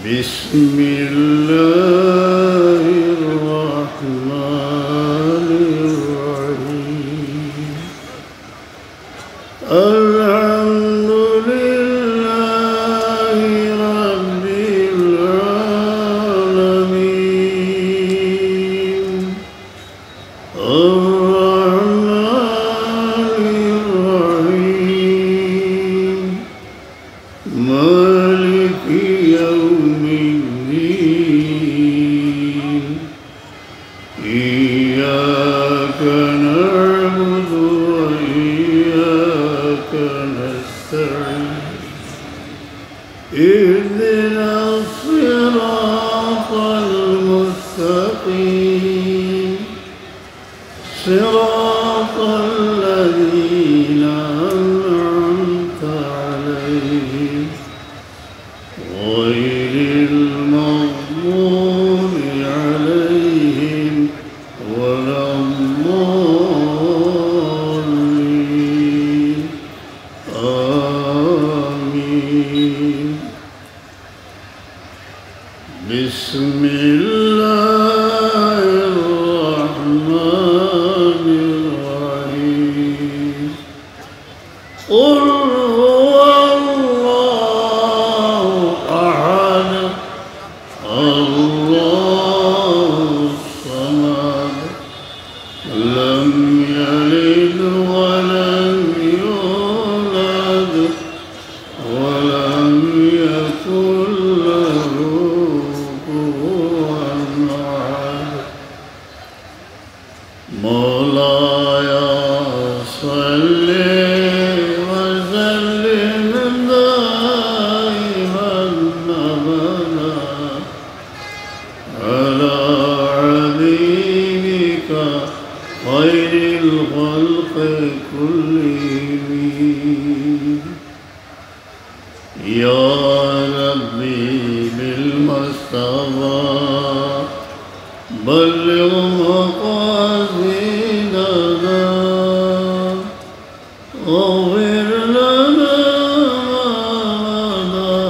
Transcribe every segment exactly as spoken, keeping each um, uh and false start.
بسم الله الرحمن الرحيم. الحمد لله رب العالمين. الرحمن الرحيم. مالك يوم الدين. إياك نعبد وإياك نستعين. اهدنا الصراط المستقيم. صراط الذين أنعمت عليهم غير المغضوب عليهم ولا الضالين. آمين. بسم الله الرحمن الرحيم. قل هو الله أحد. الله الصمد. لم يلد ولم يولد. ولم يكن له كفوا أحد. مولاي صل وسلم دائما أبدا على حبيبك خير الخلق كلهم. يا ربي بالمصطفى بلغ مقاصدنا، واغفر لنا ما مضى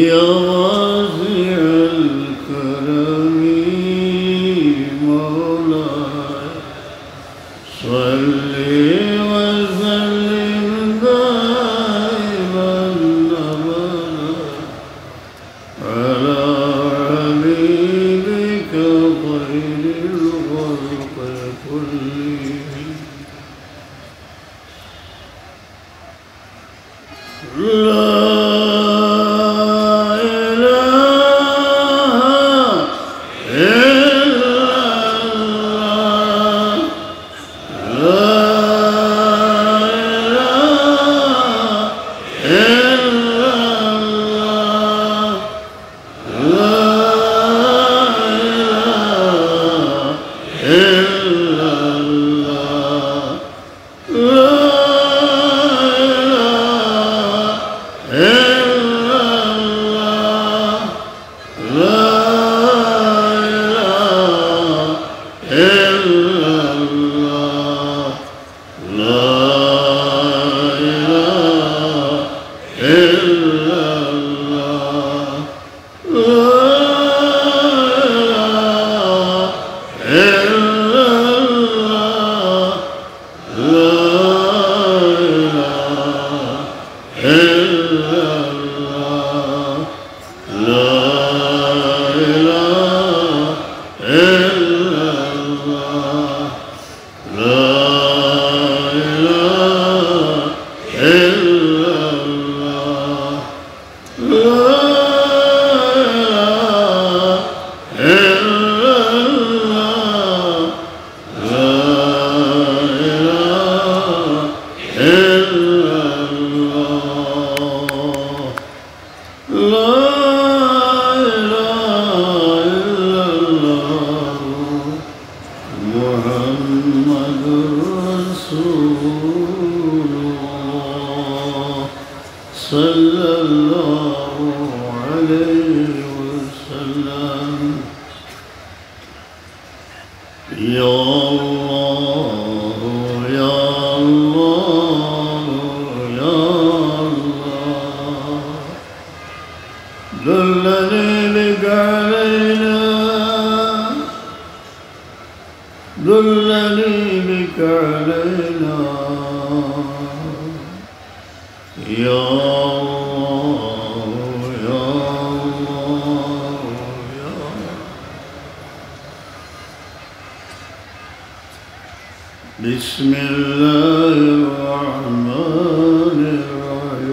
يا واسع الكرم. مولاي صل وسلم دائما أبدا على حبيبك خير الخلق كلهم. لا إله إلا الله. لا إله إلا الله. لا إله إلا الله. لا إله إلا الله. لا إله إلا الله. لا إله إلا الله. لا إله إلا الله. لا إله إلا الله. لا إله إلا الله. لا إله إلا الله. لا إله إلا الله. لا إله إلا الله. لا إله إلا الله. محمد رسول الله. صلى الله عليه وسلم. يا الله، يا الله، يا الله. دلني بك علينا، دلني بك علينا، يا الله، يا الله، يا الله. بسم الله الرحمن الرحيم.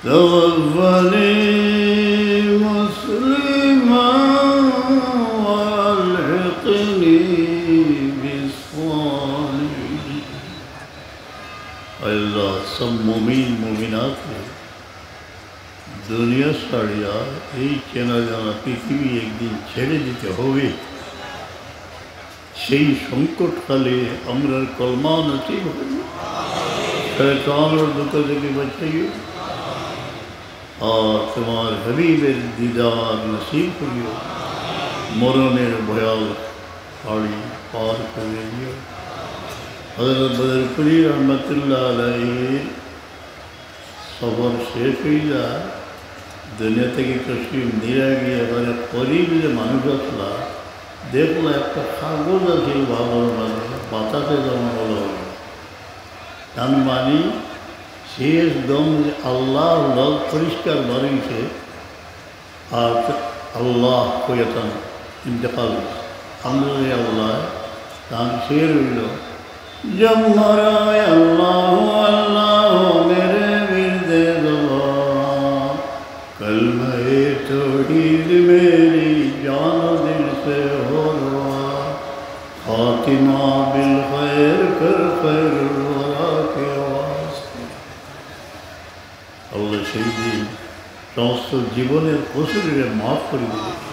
توفني مسلما وألحقني بالصالحين. আল্লাহ, সব মুমিন মুমিনাতরে দুনিয়া ছাড়িয়া এই চেনা জানা পৃথিবী একদিন ছেড়ে দিতে হবে। সেই সংকটকালে আমরার কলমা নসিব করিও, শয়তানর ধোকা থেকে বাঁচাইও, আর তোমার হাবিবের দিদার নসিব করিও। মরণের ভয়াল পাড়ি পার করে দিও। হযরত বদরপুরী রহমতুল্লাহ আলাইহির সফর শেষ অইয়া দুনিয়া থাকি তশরিফ নিয়া গিয়া এবারে করিব যে মানুষ আছলা, দেখলা একটা কাগজ আছিল বাবর মাঝে, বাতাসে যেমন ওলা ওলা। তার মানে শেষ দম যে আল্লাহর লগ পরিষ্কার বারইছে, আর আল্লাহ কইয়া তান ইন্তেকাল অইছে। আলহামদুলিল্লাহ, আল্লাহ তান শের অইল, جب مرا اللہ اللہ میرے ورد زباں، کلمہ توحید میری جان و دل سے ہو رہا، خاتمہ بالخیر کر خیر الورا کے واسطے۔ আল্লাহ সেই দিন সমস্ত জীবনের কসুররে মাফ করে দিবে।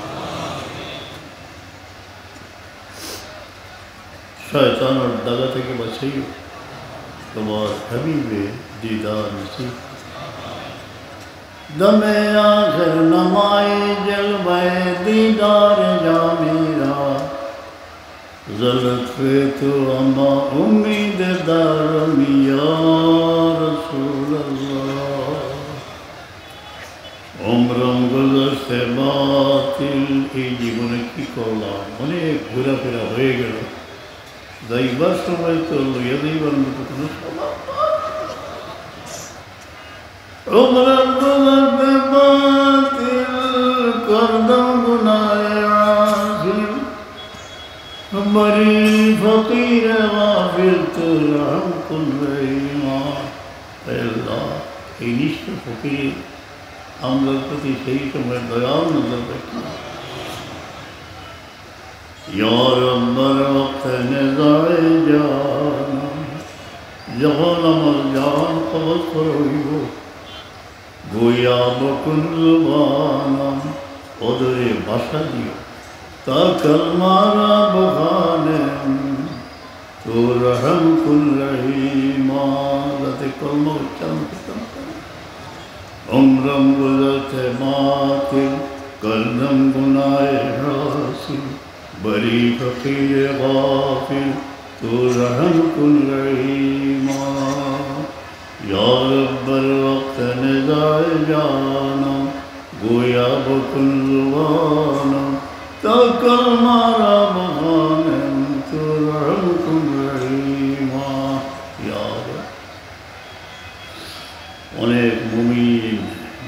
শয়তানর দাগা থেকে বাঁচাইও, তোমার হাবিবে দিদার নসিব। دم آخر نمائے جلوہ دیدار جاں میرا، ز لطف تو ہما امید دارم یا رسول اللہ۔ عمرم گذشت باطل، এই জীবনে কি করলাম, অনেক ঘোরাফেরা হয়ে গেল, যাইবার সময় তো লইয়া যাইবার মতো কোনো স্বভাব নাই। عمرم گذشت باطل، کردم گناہ عاجل، بری فقیر غافل تو رحم کن رحیما۔ اے আল্লাহ, এই নিঃস্ব ফকির আমরার প্রতি সেই সময় দয়ার নজর রাখিও। یا رب بر وقت نزاع جانم، যখন আমার জান কবজ করা হইব, گویا بکن زبانم، অদরে ভাষা দিও, تا کلمہ را بخوانم، تو رحم کن رحیما، যাতে কলমা উচ্চারণ করতাম পারি। عمرم گذشت باطل، کردم گناہ عاجل، بری فقیر غافل، تو رحم کن رحیما۔ یا رب بر وقت نزاع جانم، گویا بکن زبانم، تا کلمہ را بخوانم، تو رحم کن رحیما۔ یا رب، অনেক মুমিন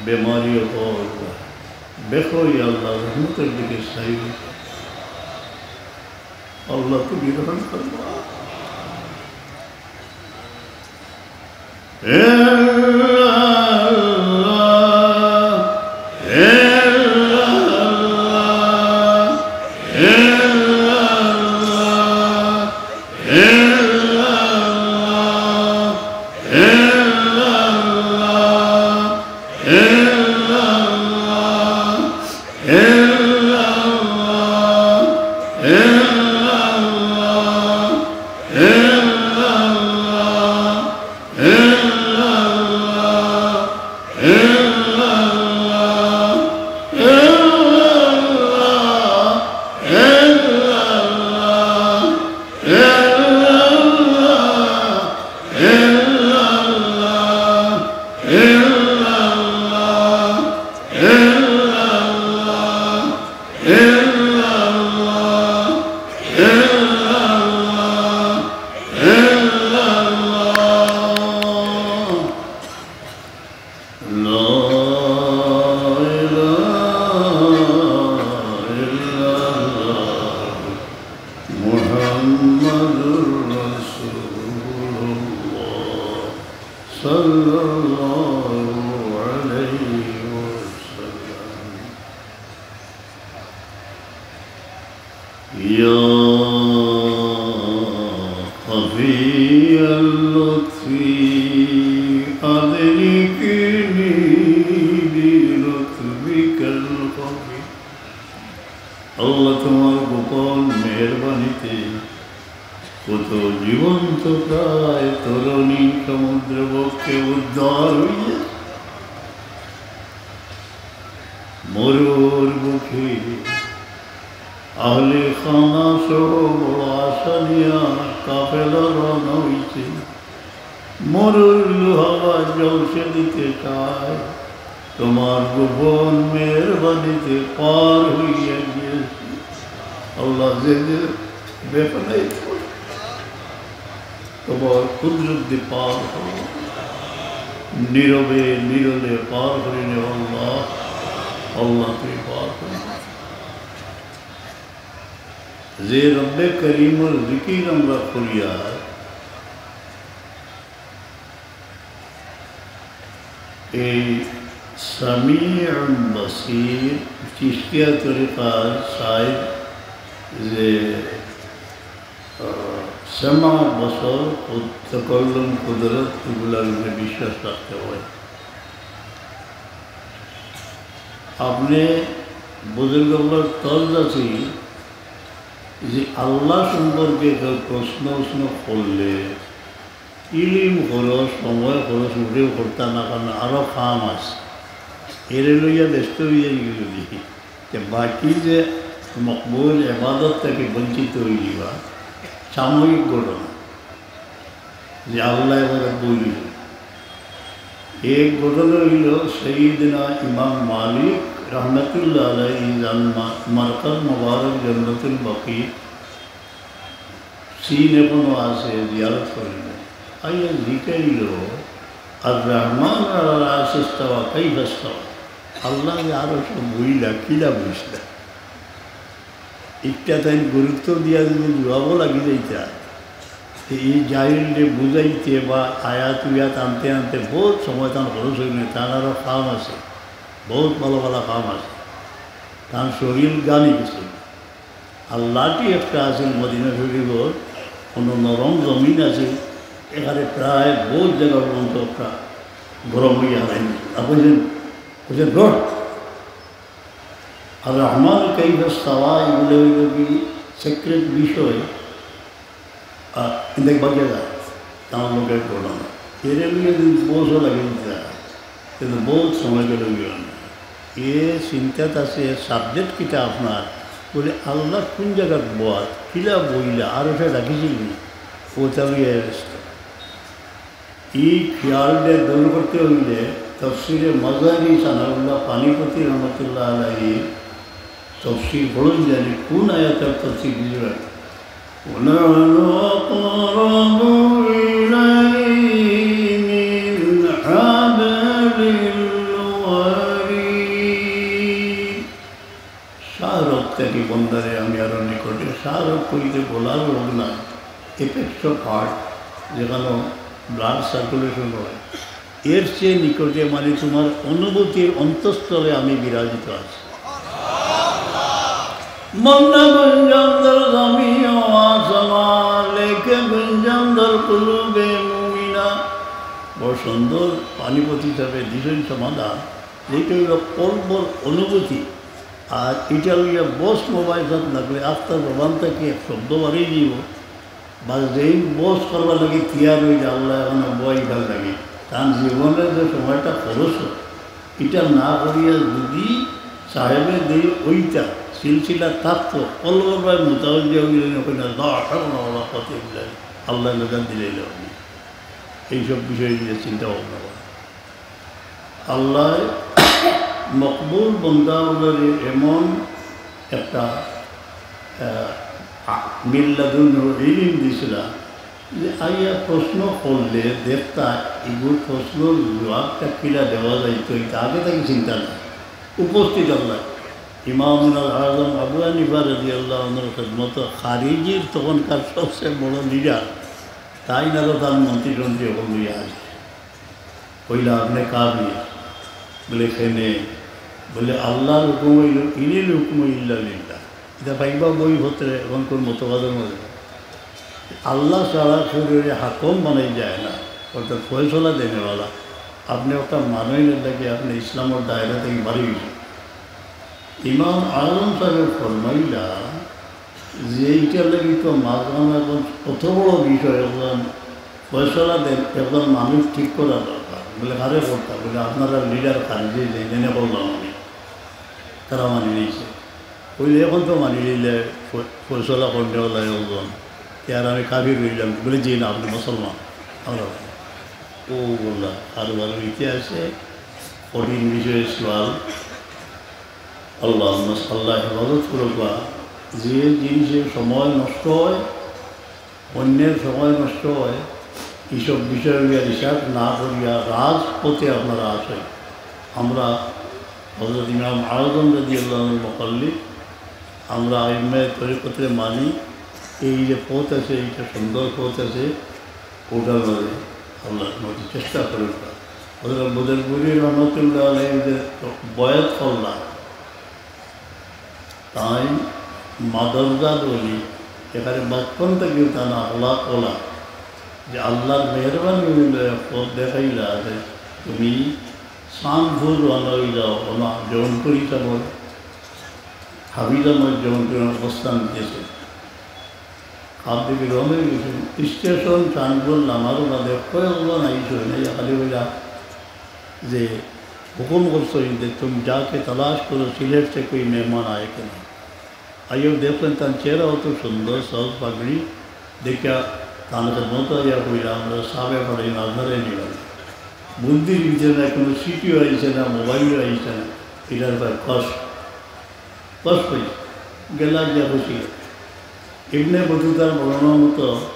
বেমারি অকল, বেখই আল্লাহ রহমতের দিকে চাই। আল্লাহ তুমি রহম করবা। إله إلا الله محمد رسول الله صلى الله عليه وسلم. يا خفي اللطف أدركني بلطفك الخفي. আল্লাহ, তোমার গোপন মেহেরবানিতে কত জীবন্ত প্রায় তরুণী সমুদ্র বক্ষে উদ্ধার হইয়া মরুর বুকে আহলে খানা সহ বড় আশা নিয়া কাফেলা রওনা হইছে। মরুর লুহাওয়া জলসে দিতে চায়, তোমার গোপন মেহেরবানিতে পার হইয়া গিয়েছি। আল্লাহ, যে যে বেপনাই তোমার কুদরত দি পার করো। নীরবে নীরবে পার করি নে আল্লাহ। আল্লাহ, তুমি পার করো। যে রব্বে করিমর জিকির আমরা করিয়া এই সামিউন বাসির চিশতিয়া তরিকার সাহেব যে, আহ, সেমা, বসর, কুদ-, তকল্লুম, কুদরত, এগুলার উপরে বিশ্বাস রাখতে হয়। আপনি বুজুর্গ অকলর তর্জ আছে যে আল্লাহ সম্পর্কে কেউ প্রশ্ন উশ্ন করলে ইলিম খরচ, সময় খরচ উঠেও করতা না, কারণ আরো কাম আছে। এরে লইয়া ব্যস্ত হইয়া গেল যদি, তে বাকি যে মকবুল এবাদত থেকে বঞ্চিত হয়ে যাবা, সাময়িক ঘটনা। যে আল্লাহ এবারে বলি। এক ঘটনা হইল সৈয়দনা ইমাম মালিক রহমতুল্লাহ আলাইহি যান মা-, মারকাজ মোবারক জন্নতুল বাকি সিন এখনো আছে, জিয়ারত করেন। আইয়া জিকাইল, "আর রহমান আলাল আরশি ইস্তাওয়া, কাইফা ইস্তাওয়া?" আল্লাহ যে আরশো বইলা, কিলা বইছলা? একটা তাই গুরুত্ব দিয়া যদি জবাবও লাগি যাইতা, তো এই জাহিলরে বুঝাইতে বা আয়াত উয়াত আনতে আনতে বহুত সময় তান খরচ হইল, তান আরো কাম আছে, বহুত ভালো ভালো কাম আছে, তান শরীর গানি গেছে। আর লাঠি একটা আছে মদিনা শরীফর, কোনো নরম জমিন আছে, এখানে প্রায় বহুত জায়গা পর্যন্ত একটা গরম হইয়া হারাই। আপনি বলছেন, "রোড।" আর রহমান কাইফা ইস্তাওয়া, এগুলো হইল কি সিক্রেট বিষয়। আর দেখ বাকি যায়, তার লোকের ঘটনা। এর এমনি যদি বসও লাগে দিতে হয়, কিন্তু বহুত সময় গেল গিয়ে না। এ চিন্তাত আছে, সাবজেক্ট কিতা আপনার? বলে, "আল্লাহ কোন জায়গাত বওয়াত, কিলা বইলা, আর ওটা রাখিছিল নি?" ও তাহলে ব্যস্ত। এই খেয়ালটা দূর করতে হইলে তফসিরে মাজারি সানাউল্লাহ পানিপতি রহমতুল্লাহ আলাইহির তফসির পড়ুন, জানি কোন আয়াতের তফসির বুঝবেন। ونحن أقرب إليه من حبل الوريد। শাহরগ থাকি বন্দারে আমি আরো নিকটে। শাহরগ কইতে গলার রগ না, এপেক্স অফ হার্ট, যেখানে ব্লাড সার্কুলেশন হয়, এর চেয়ে নিকটে, মানে তোমার অনুভূতির অন্তঃস্থলে আমি বিরাজিত আছি। বন্দা গুঞ্জন দর জমি ও আসমান, লেকে গুঞ্জন দর কুলুবে মুমিনা। বড় সুন্দর পানিপতি হিসাবে দিলেন সমাধান। যেটা হইল কলবর অনুভূতি। আর এটা লইয়া বস মোবাইল সাথ না করে আস্তা জবান থেকে এক শব্দ বাড়িয়ে দিব। বা যেই বস করবার লাগে তৈয়ার হয়ে যায়, আল্লাহ এখন বই ভালো লাগে। তার জীবনের যে সময়টা খরচ হয়, এটা না করিয়া যদি সাহেবের দেই ওইটা সিলসিলা থাকতো, কলবর ভাই মোতাবেক হইলেন ওখানে, লা হাওলা ওয়ালা কুওয়াতা ইল্লা বিল্লাহ, আল্লাহ নজর দিলে। এইসব বিষয় নিয়ে চিন্তা ভাবনা করা। আল্লাহ মকবুল বন্দা অকলরে এমন একটা, আহ, আ-, মিল্লাদুন ইলিম দিছিলা, যে আইয়া প্রশ্ন করলে দেখতা, এগুর প্রশ্নর জবাবটা কিলা দেওয়া যাইতো, ইটা আগে থাকি চিন্তা না, উপস্থিত আল্লাহ। ইমামুল আজম আবু হানিফা রাদিয়াল্লাহু আনহুর খেদমত খারিজির তখনকার সবচেয়ে বড় লিডার, তাইন আরো তান মন্ত্রী টন্ত্রী হকল লইয়া আইছে। কইলা, "আপনে কাফির।" বলে, "কেনে?" বলে, "আল্লাহর হুকুম অইলো, ইনিল হুকুমু ইল্লা লিল্লাহ।" ইটা পাইবা বইপত্রে, এখনকার মতবাদর মাঝে। আল্লাহ ছাড়া কেউরে হাকম বানাই যায় না, অর্থাৎ ফয়সলা দেনেওয়ালা। আপনে ওটা মানইন না কি, আপনে ইসলামর দায়রা থাকি বারই গেছইন। ইমাম আজম সাহেব ফরমাইলা যে ইটার লাগি তো মাঝখানে এখন অত বড় বিষয়, একজন ফয়সলা দেন, একজন মানুষ ঠিক করা দরকার। বলে, "কারে করতা?" বলে, "আপনারার লিডার খারিজি যে জেনে বললাম আমি, তারা মানি নিছে।" কইলে, "এখন তো মানি নিলে ফ-, ফয়সলা করনেওয়ালা একজন, তে আর আমি কাফির অইলাম?" বলে, "জি না, আপনে মুসলমান।" আমরা, ও বললা, কারবারর ইতিহাসে কঠিন বিষয়ে সওয়াল। আল্লাহ, আল্লাহ হেফাজত করুক বা। যে জিনিসে সময় নষ্ট হয়, অন্যের সময় নষ্ট হয়, এইসব বিষয়ে রিসার্চ না করিয়া রাজপথে আপনারা আসেন। আমরা হযরত ইমাম আজম রাদিয়াল্লাহু আনহুর মুকাল্লিদ, আমরা আইম্মায়ে তরিকতরে মানি। এই যে পথ আছে, এইটা সুন্দর পথ আছে, ওটার মাঝে আল্লাহর মতো চেষ্টা করুক। হযরত বদরপুরী রহমতুল্লাহ আলাইহি যে বয়াত করলা, তাইন মাদরজাত অলি, এখানে বাচপন থাকিউ তান আখলাক অলা, যে আল্লাহর মেহেরবানি অইলো এক পথ দেখাইলা যে তুমি চানপুর রওনা অই যাও, ওনা জৌনপুর হিসাবে হাফিজা মসজিদ জৌনপুর অবস্থান দিছে। খাপ দেখি রওনা অই গেছে। স্টেশন চানপুর নামার বাদে কয়েকজন আইছে, নাই খালি বইলা যে হুকুম করছইন যে, "তুমি যাকে তালাশ করো, সিলেট সে কোই মেহমান আয়েকে না।" আইয়াও দেখলেন, তার চেহারা অত সুন্দর, সহজ পাগড়ি, দেখিয়া তান খেদমতো আইয়া কইলা, "আমরা সাবে পাঠাই না, আপনারাই নিবেন।" বুন্দির ভিতরে না, কোনো চিঠিও আইছে না, মোবাইলও আইছে না, এটার ব্যাপারে কষ্ট, কষ্ট অইছে। গেলা গিয়া বসি। ইবনে বতুতার বর্ণনা মতো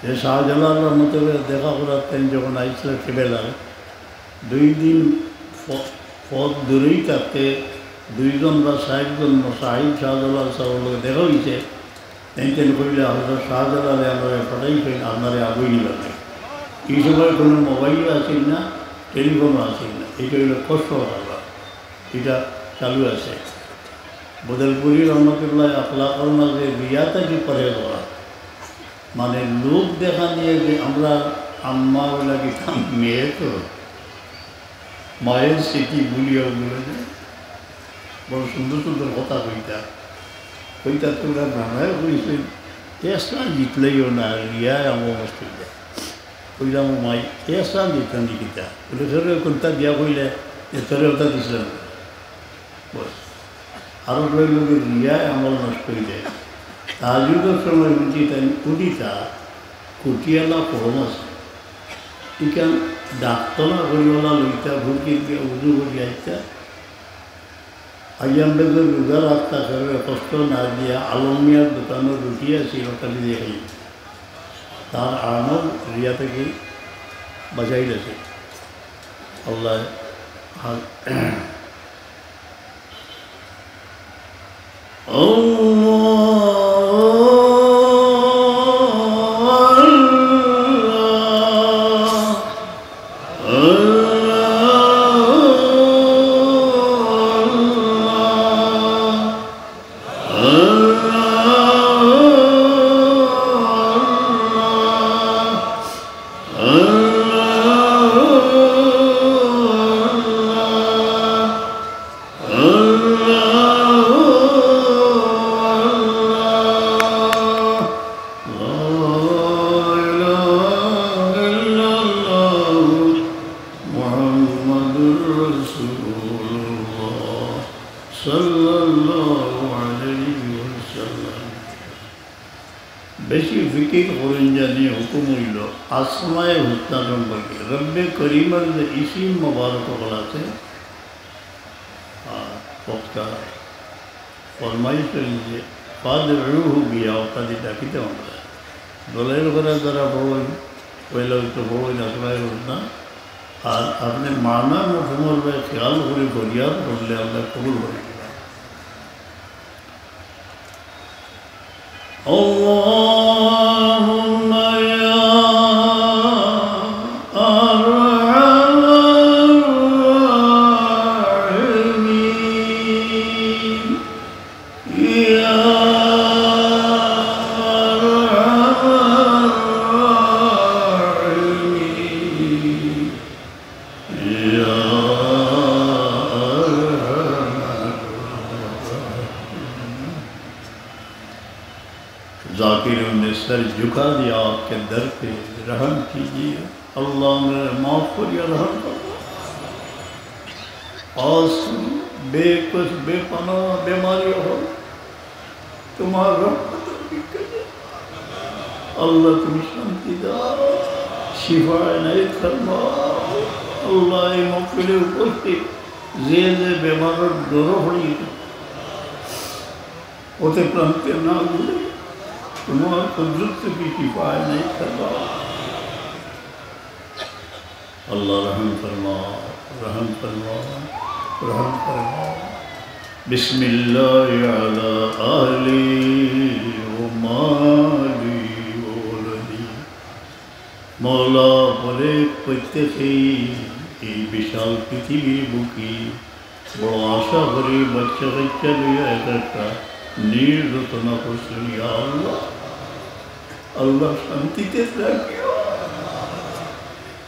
যে শাহজালাল রহমতুল্লাহ দেখা করার টাইম যখন আইসলা ট্রাভেলার, দুই দিন ফ-, পথ দূরেই থাকতে দুইজন বা চারজন মুসাহিব শাহজালাল সাহেবের লগে দেখা হইছে। তাইন তাইন কইলা, "হযরত শাহজালালে আমারে পাঠাইছইন, আপনারে আগুই নিবার লাগি।" এই সময় কোনো মোবাইলও আছিল না, টেলিফোনও আছিল না। এইটা হইল কষ্ট আল্লাহ, এটা চালু আছে। বদলপুরি রহমতুল্লাহ আখলাকর মাঝে রিয়া থাকি পরহেজ করা। মানে, লোক দেখা নিয়ে যে আমরা আম্মা ওলা কিতাম মেয়ে তো, মায়ের স্মৃতি ভুলিয়া বলে যে বড় সুন্দর সুন্দর কথা কইতা। কইতা তোমরা নানায় কইছে, "এসা জিতলেইও না, রিয়ায় আমার মস্ত হইয়া।" কইলাম, "ও মাই, এসা জিতলাম নি কিতা?" বলে, "তোরে কোনটা দিয়া কইলে, যে তোরে ওটা দিছিলাম।" বস। আরো কয় লোকের রিয়ায় আমল নষ্ট হয়ে যায়। তাহাজ্জুদের সময় উঠি তাই উঠিতা, কুটিয়ালা ফরম আছে। ইখান ডাক্তলা করিওয়ালা লইতা, ভুরকি দিয়া উজু করি আইতা। আইয়াম বেগর রোজা রাখতা, কেউরে কষ্ট না দিয়া, আলম মিয়ার দোকানো রুটি আছিল, ওটা দিয়ে খাই। তার আমল রিয়া থেকে বাঁচাই গেছে। আল্লাহ হাল-, বেশি ফিকির করইন জানি হুকুম অইল আসমায়ে হুসনা সম্পর্কে। রব্বে করিমর যে ইসিম মোবারক অকল আছে, আহ, ওটা ফরমাইশ অইল যে, "ফাদউহু বিহা", ওটা দিয়ে ডাকিতে আমরা। দলের ঘরে যারা পড়ইন, পয়লা হয়তো পড়ইন, আসলে পড়ইন না। আর আপনে মানা মফহুমর বায় খেয়াল করি ফরিয়াদ করলে আল্লায় কবুল করি নিবা। اللهم يا أرحم الراحمين، يا أرحم الراحمين، يا أرحم الراحمين। ذاکروں نے سر جھکا دیا آپ کے در پہ، رحم کیجیے۔ আল্লাহ, আমরারে মাফ করিয়া রহম করো। আজ বেকস, বেপানা বেমারি অকল, তোমার রহমতর ভিক্ষা চাই। আল্লাহ, তুমি শান্তি দাও, শিফা এনায়েত ফরমাও। আল্লাহ, এই মহফিলে উপস্থিত যে যে বেমারর ডরো পড়ি গেছে, অতে প্রান্তে না ঘুরে তোমার কুদরত থাকি শিফা এনায়েত ফরমাও। আল্লাহ, রহম ফরমাও, রহম ফরমাও, রহম ফরমাও। بسم الله على أهلي ومالي وولدي। মওলা, প্রত্যেকেই এই বিশাল পৃথিবীর বুকে বড় আশা করি, বাচ্চা কাচ্চা লইয়া এক একটা নির্যাতনা করছেন। ইয়া আল্লাহ, আল্লাহ, শান্তিতে রাখিও,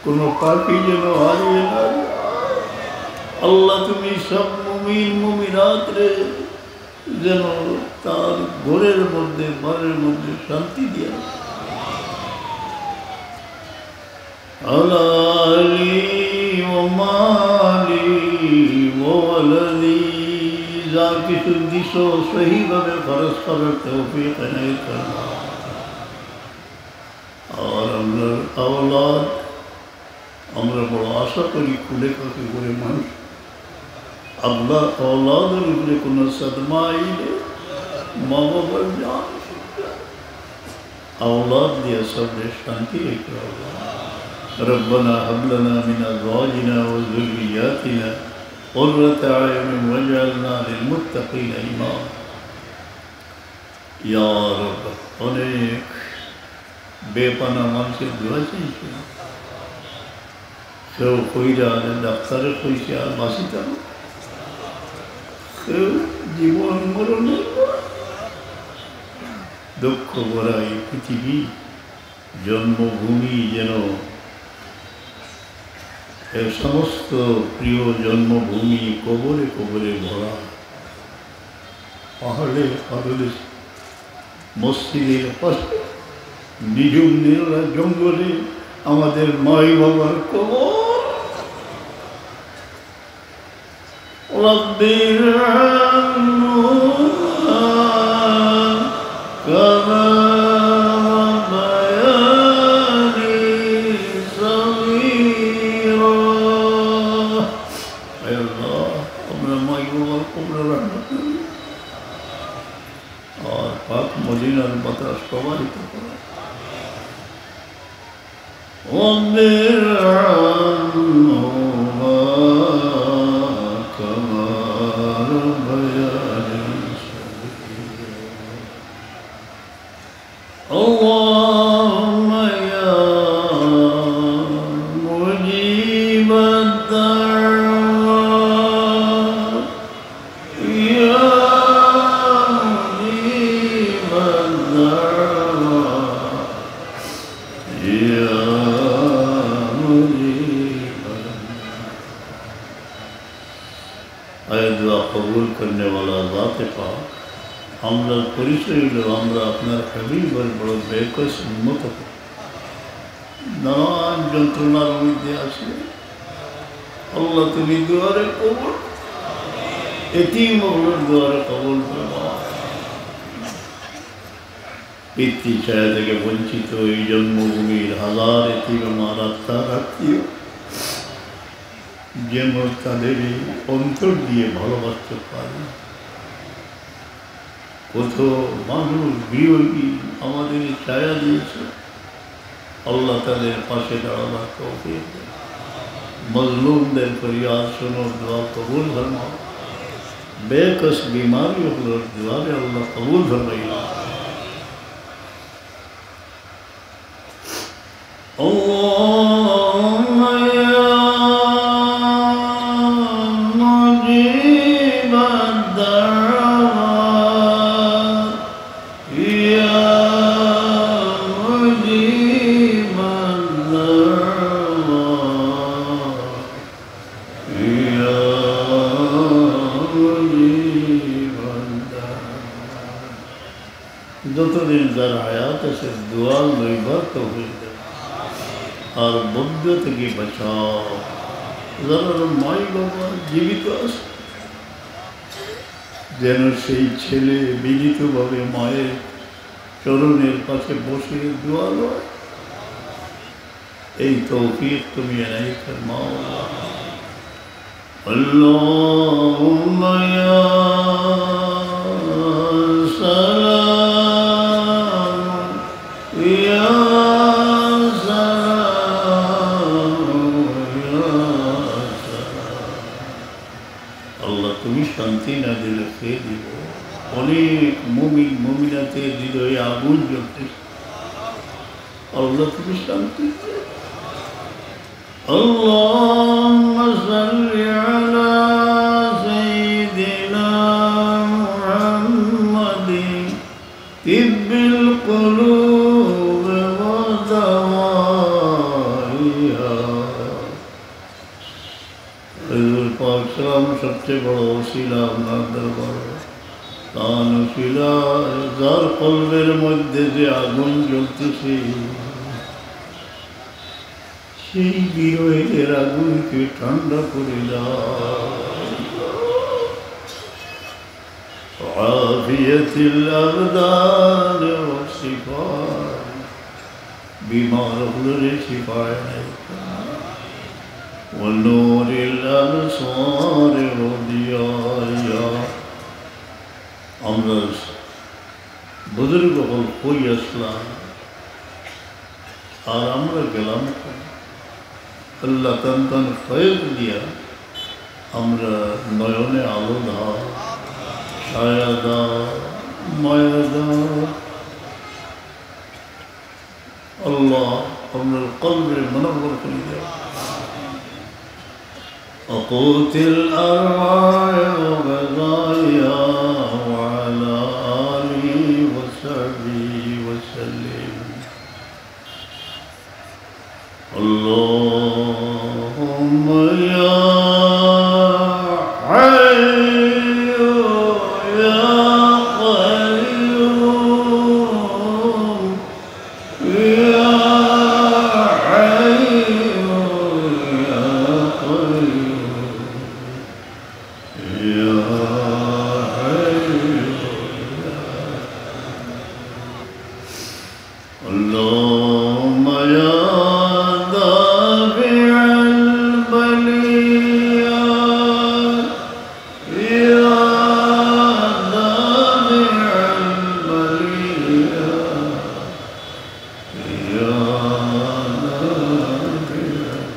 কোনো পাপী যেন হারিয়ে না যায়। আল্লাহ, তুমি সব মুমিন মুমিনাতরে যেন তার ঘরের মধ্যে, বাড়ির মধ্যে শান্তি দিয়া দাও। على أهلي ومالي وولدي، যা কিছু দিছো সহিভাবে খরচ করার তৌফিক এনায়েত করো। আর আমরার আওলাদ, আমরা বড় আশা করি কুলে কাকে করে মানুষ, আল্লাহ, আওলাদর উপরে কোনো সদমা আইলে মা বাবার জান ছুটি যায়। আওলাদ দিয়া সবরে শান্তি রেখো আল্লাহ। ربنا هب لنا من أزواجنا وذرياتنا قرة أعين واجعلنا للمتقين إماما। ইয়া রব, অনেক বেপানা মানুষের দোয়া চাইছে। কেউ কইরা ডাক্তারে কইছে আর বাঁচিতাম না। কেউ জীবন মরণের লড়াই। দুঃখ ভরা এই পৃথিবী, জন্মভূমি যেন এ সমস্ত প্রিয় জন্মভূমি কবরে কবরে ভরা। পাহাড়ে, পাদদেশে, মসজিদের পাশে, নিঝুম নিরলা জঙ্গলে আমাদের মাই বাবার কবর। رب ارحمهما كما ربياني صغيرا। আয় আল্লাহ, আমরা মাই বাবার কবরে রহমত নবী আর পাক মদিনার বাতাস প্রবাহিত করো। رب ارحمهما كما ربياني صغيرا. اللهم يا مجيب الدعوات، يا مجيب الدعوات، يا مجيب الدعوات। আয় দোয়া কবুল করনেওয়ালা জাতে পাক, আমরার পরিচয় অইলো আমরা আপনার হাবিবর বড় বেকস উম্মত। নানান যন্ত্রণার মধ্যে আছি। আল্লাহ, তুমি দোয়ারে কবুল, এতিম অকলর দোয়ারে কবুল করো। পিতৃ ছায়া থেকে বঞ্চিত এই জন্মভূমির হাজার এতিম আমার আত্মার আত্মীয়, যেন তাদের এই অন্তর দিয়ে ভালোবাসতে পারি। কত মানুষ গৃহহীন আমাদের ছায়া দিয়েছে। আল্লাহ তাদের পাশে দাঁড়াবার তৌফিক দেন। মজলুমদের ফরিয়াদ শুনো, দোয়া কবুল ফরমাও। বেকস বিমারি অকলর দোয়ারে আল্লাহ কবুল ফরমাইলা। اللهم يا مجيب الدعوات، يا مجيب الدعوات، يا مجيب الدعوات. যতদিন যার হায়াত আছে, দোয়া লইবার তৌফিক দেন। আর বদ্ধ থেকে বাঁচাও। যারা মাই বাবা জীবিত আছে, যেন সেই ছেলে বিনীতভাবে মায়ের চরণের পাশে বসে দোয়া লয়। এই তৌফিক তুমি এনায়েত ফরমাও। اللهم يا سلام، يا سلام، يا سلام। আল্লাহ, তুমি শান্তি না দিলে কে দিব? অনেক মুমিন মুমিনাতের হৃদয়ে আগুন জ্বলতেছে। আল্লাহ, তুমি শান্তি দাও। اللهم صل على سيدنا محمد طب القلوب ودوائها। হুজুর পাক সাল্লাল্লাহু আলাইহি ওয়াসাল্লাম সবচেয়ে বড় ওসিলা আপনার দরবারে। তান ওসিলা, যার কলবের মধ্যে যে আগুন জ্বলতেছে, সেই বিরহের আগুনকে ঠান্ডা করে দাও। وعافية الأبدان والشفاء، বিমার অকলরে শিফা এনায়েত করো। ونور الأبصار وضيائها। আমরা বুজুর্গ অকল কই আছলা, আর আমরা গেলাম কই? আল্লাহ তান তান ফয়েজ দিয়া আমরা নয়নে আলো দাও, ছায়া দাও, মায়া দাও। আল্লাহ, আমরার কলবরে মুনাওয়ার করি দাও। وقوت الأرواح وغذائها وعلى آله وصحبه وسلم. اللهم يا حي يا قيوم، يا حي يا قيوم، يا حي يا اللهم يا دافع البليات، يا دافع البليات، يا دافع البليات।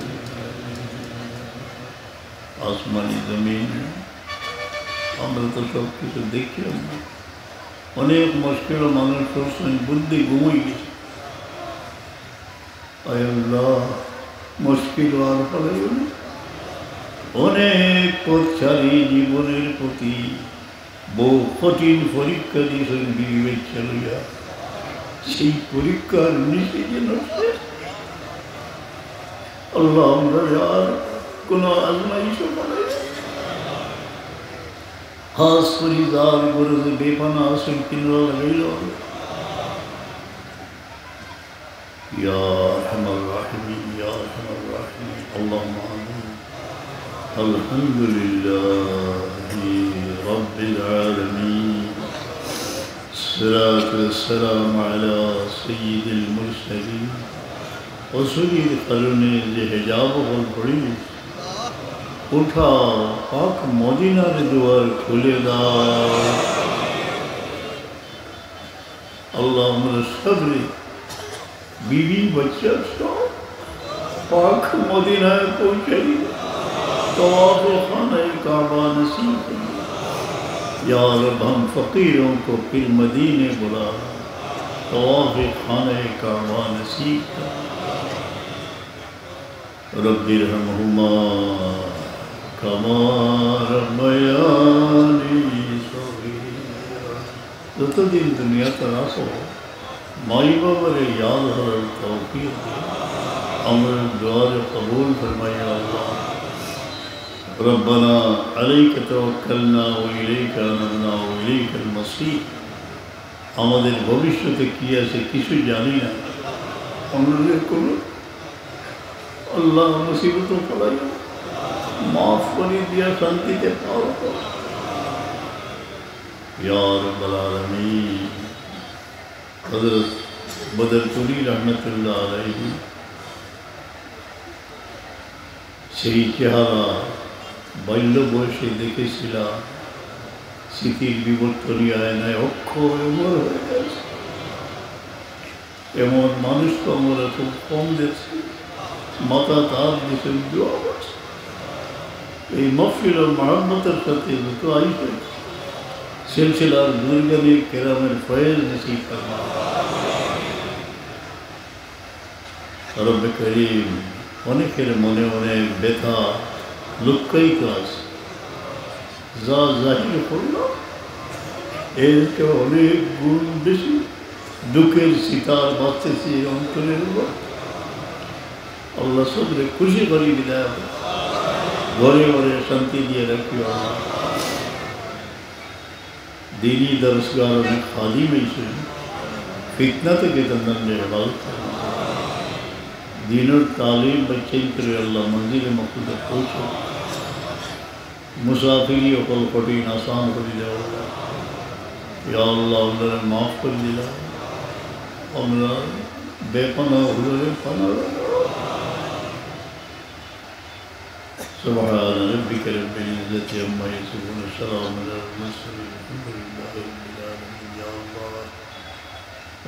আসমানি জমিন, আমরা তো সব কিছু দেখি না। অনেক মুশকিল মানুষ করছেন, বুদ্ধি ঘুমাই গেছে। আয় আল্লাহ, মুশকিল আর পালাইও না। অনেক পথচারী জীবনের প্রতি বহু কঠিন পরীক্ষা দিয়েছেন বিবি বাচ্চা লইয়া। সেই পরীক্ষার নিচে যেন সে, আল্লাহ, আমরা আর কোনো আজমাইশও পালাই। খাস করি যার ঘরে যে বেপানা আছেন, কিনারা লাগাইল। يا أرحم الراحمين، يا أرحم الراحمين، اللهم آمين. الحمد لله رب العالمين. الصلاة والسلام على سيد المرسلين. রসুলের কারণে যে হিজাব অকল পড়ি, উঠাও, পাক মদিনার দুয়ার খুলে দাও। আল্লাহ, আমরা সবরে, বিবি, বাচ্চা সহ পাক মদিনায় পৌঁছাই, তওয়াফে খানায়ে কাবা নসিব করিয়ে। یا رب، ہم فقیروں کو پھر مدینے بلا، طواف خانہ کعبہ نصیب کر۔ رب ارحمهما كما ربياني صغيرا। যতদিন দুনিয়াত রাখো, মাই বাবারে ইয়াদ করার তৌফিক দিও। আমরার দোয়ারে কবুল ফরমাইও আল্লাহ। ربنا عليك توكلنا وإليك أنبنا وإليك المصير। আমাদের ভবিষ্যতে কি আছে কিছু জানি না। আমরারে কোনো, আল্লাহ, মুসিবতো ফালাইও না, মাফ করি দিয়া শান্তিতে পার করো। ইয়া রাব্বাল আলামিন। হযরত বদরপুরী রহমতুল্লাহ আলাইহি সেই চেহারা বাল্য বয়সে দেখেছিলাম, স্মৃতির বিবর্তনী আয়নায় অক্ষয় অমর হয়ে গেছে। এমন মানুষ তো আমরা খুব কম দেখছি। মাথাত আত দিছেন, দোয়া করছেন। এই মাহফিল ও মহব্বতের সাথে যত আইছেন, সিলসিলার বুজুর্গানে কেরামের ফয়েজ নসিব ফরমা। রব্বে করিম, অনেকের মনে অনেক ব্যথা লুক্কায়িত আছে, যা জাহির করল এর চেয়ে অনেক গুণ বেশি দুঃখের চিতার বাজতেছে এই অন্তরের উপর। আল্লাহ সবরে খুশি করি বিদায় করো, ঘরে ঘরে শান্তি দিয়ে রাখিও আল্লাহ। দিনী দরসগার অনেক খাদিম আইছেন, ফিতনা থেকে তানরে হেফাজত করো। দিনের তালিম বাচ্চাইন্তরে আল্লাহ মঞ্জিলে মকসুদে পৌঁছো। মুসাফিরি অকল কঠিন আসান করি দেও। ইয়া আল্লাহ, আমরারে মাফ করি দিলাও। আমরা বেপানা হুজুরে পানা। سبحان ربك رب العزة عما يصفون، وسلام على المرسلين، والحمد لله رب العالمين। ইয়া আল্লাহ,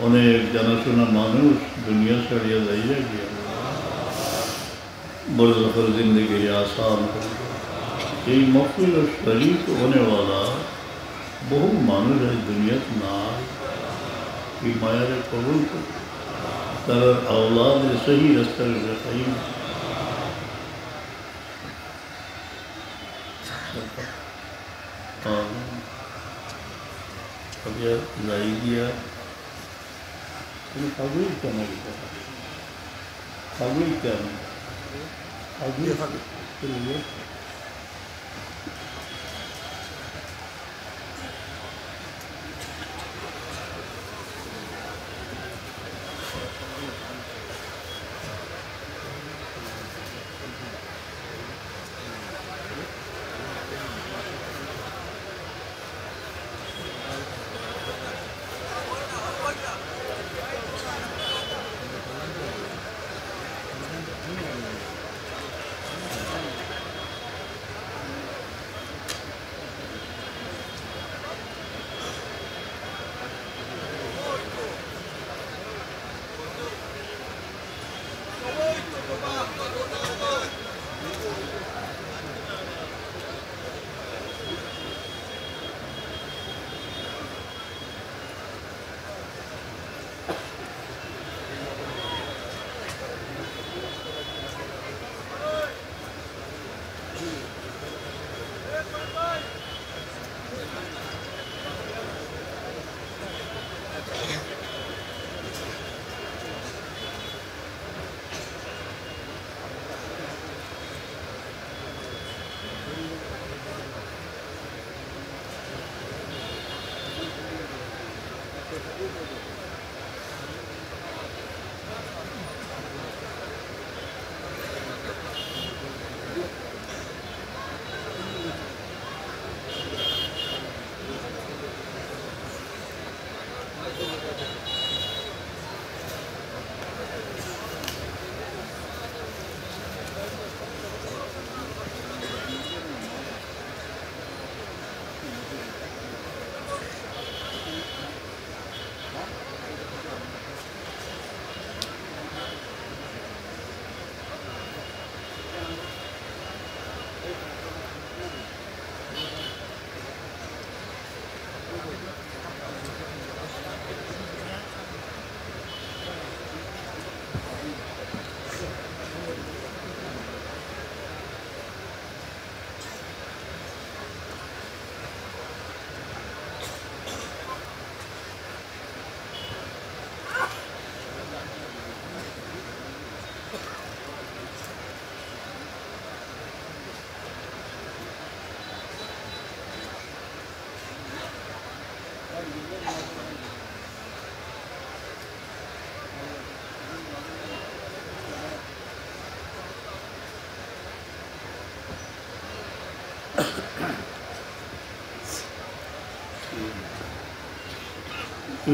অনেক জানাশোনা মানুষ দুনিয়া ছাড়িয়া যাইয়া গিয়া, বরজখর জিন্দেগি আসান করি দেও। এই মাহফিলো শরিক হনে ওয়ালা বহু মানুষ আইজ দুনিয়াত নাই, এই মায়ারে কবুল করো, তারার আওলাদরে সহি রাস্তার উপরে কায়েম করো। আমিন। আচ্ছা, যাই গিয়া। কোনো কাগজ কেন এটা? কাগজ কেন? কাগজ কেন?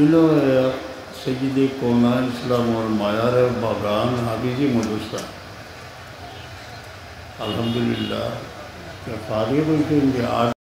ইনো এক সৈয়দে কওনাইন ইসলামর মায়ার বাগান হাফিজি মাদ্রাসা। আলহামদুলিল্লাহ, ফারিগ অইছইন যে আট